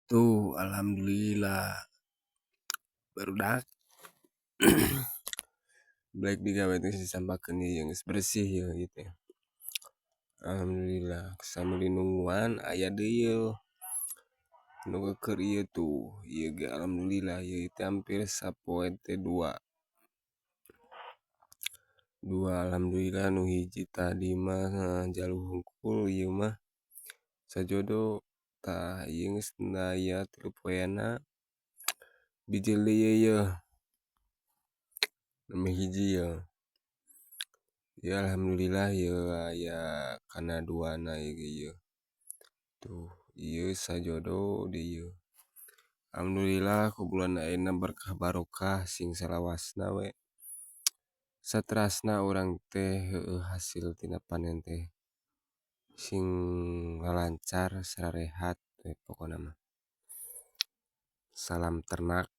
Tuh, alhamdulillah barudak. Baik digawe teh disampakeun ieu geus bersih ieu ieu teh. Alhamdulillah sambil dinungguan aya deui yeuh nu keur ieu tuh, ieu ge alhamdulillah ieu teh hampir sapoe teh dua. Dua alhamdulillah, nu hiji tadi mah jaluh hungkul, ieu mah sajodo. Tah, ieu geus aya 3 poena, bijil deui yeuh, nembe hiji yeuh. Ya, alhamdulillah yeuh aya kana duana ieu ge yeuh. Tuh, ieu sajodo deui yeuh. Alhamdulillah ku bulan ayeuna berkah barokah sing salawasna we. Saterasna urang teh heueuh hasil tina panen teh sing lalancar sararehat we pokona mah. Salam ternak.